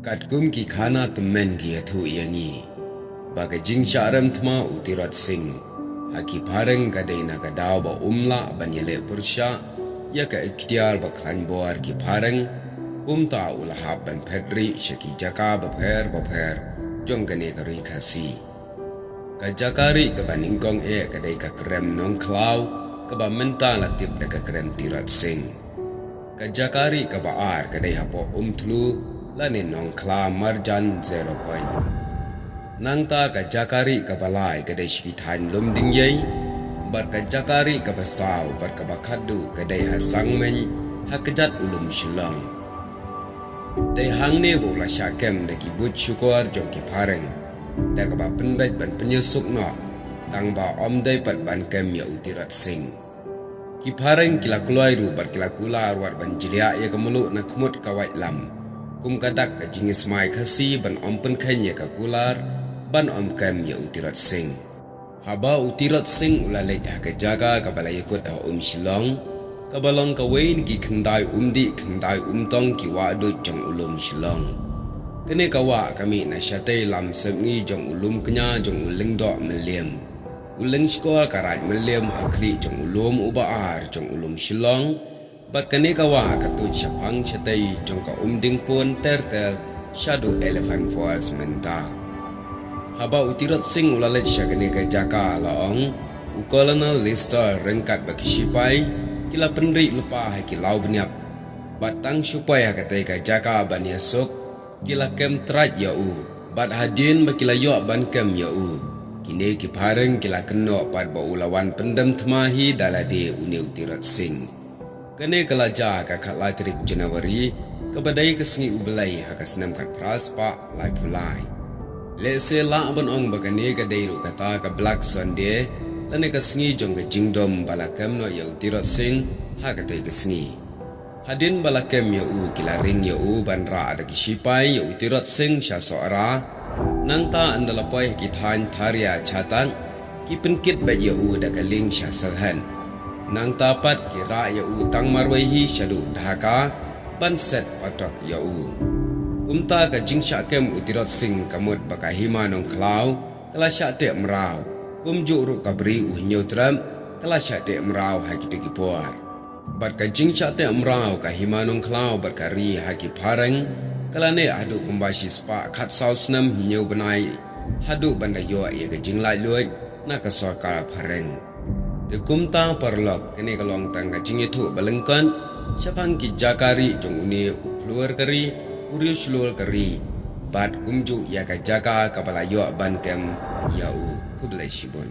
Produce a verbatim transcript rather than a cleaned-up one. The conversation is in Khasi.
Katkum ki khana tymmen ki ïathuh ïa ngi ba ka jingshah rem thma u Tirot Sing ha ki phareng ka dei na ka daw ba um lah ban ïaleh pyrshah ïa ka iktiar ba khlaiñ bor ki phareng, kumta u la hap ban phet rieh sha ki jaka bapher bapher jong kane ka ri Khasi. Ka jaka rieh kaba nyngkong eh ka dei ka krem Nongkhlaw, kaba mynta la tip da ka krem Tirot Sing. Ka jaka rieh kaba ar ka dei hapoh Umthlu lane Nongkhla Marjan Zero Point. Nangta ka jaka rieh kaba lai ka dei sha ki thaiñ Lumdingiei, bad ka jaka rieh kaba saw bad kaba khatduh ka dei ha Sangmeiñ, ha kjat u lum Shillong. Dei hangne ba u la shah kem da ki buit shukor jong ki phareng, da kaba pynbeit ban pynïasuk noh, tang ba ym dei pat ban kem ïa u Tirot Sing. Ki phareng ki la kloi ruh bad ki la kular wat ban jliah ïa ka mluh na khmut ka waitlam, kum ka dak ka jingismai Khasi ban ym pynkheiñ ïa ka kular ban ym kem ïa u Tirot Sing. Haba u Tirot Sing u la leit ha ka jaka kaba la ïakut ha um Shillong, kaba long kawei na ki khyndai umdih khyndai umtong ki wah duid jong u lum Shillong. Kane ka wah ka mih na shatei lam sepngi jong u lum kñia jong u Lyngdoh Mylliem. U Lyngshkor ka raid Mylliem ha khlieh jong u lum uba ar jong u lum Shillong, bad kane ka wah ka tuid shaphang shatei jong ka um Dingpun ter ter shaduh Elephant Falls mynta. Haba u Tirot Sing u la leit sha kane ka jaka, la ong u Colonel Lister ryngkat bad ki shipai ki la pynrieh lypa ha ki law bniap, bad tang shu poi ha katei ka jaka ban ïasuk, ki la kem trai ïa u. Bad hadien ba ki la ïoh ban kem ïa u, kine ki phareng ki la kynnoh pat ba u la wan pyndem thma hi da lade une u Tirot Sing. Kane ka la jia ha ka khatlai tarik January, kaba dei ka sngi U Blei ha ka snem khatphra spah laiphew lai. Lehse lah ban ong ba kane ka dei ruh kata ka Black Sunday, lane ka sngi jong ka jingdum ba la kem noh ïa u Tirot Sing ha katei ka sngi. Hadien ba la kem ïa u, ki la ring ïa u ban rah da ki shipai ïa u Tirot Sing sha Sohra. Nangta ynda la poi ha ki thaiñ Tharia Chatak, ki pynkit beit ïa u da ka lieng sha Sylhet. Nangta pat ki rah ïa u tang marwei hi shaduh Dhaka ban set patok ïa u. Kumta ka jingshah kem u Tirot Sing ka mut ba ka Hima Nongkhlaw ka la shah teh mraw, kumjuh ruh ka Bri u Hynñiewtrep ka la shah teh mraw ha kito ki por. Bad ka jingshah teh mraw ka Hima Nongkhlaw bad ka ri ha ki phareng ka la neh haduh kumba shispah khatsaw snem hynñiew bnai, haduh ban da ïoh ïa ka jinglaitluid na ka sorkar phareng. Te kumta paralok, kane ka long tang ka jingïathuh ba lyngkot shaphang ki jaka rieh jong une u phlur ka ri, u riewshlur ka ri, bad kumjuh ïa ka jaka kaba la ïoh ban kem ïa u. Khublei shibun.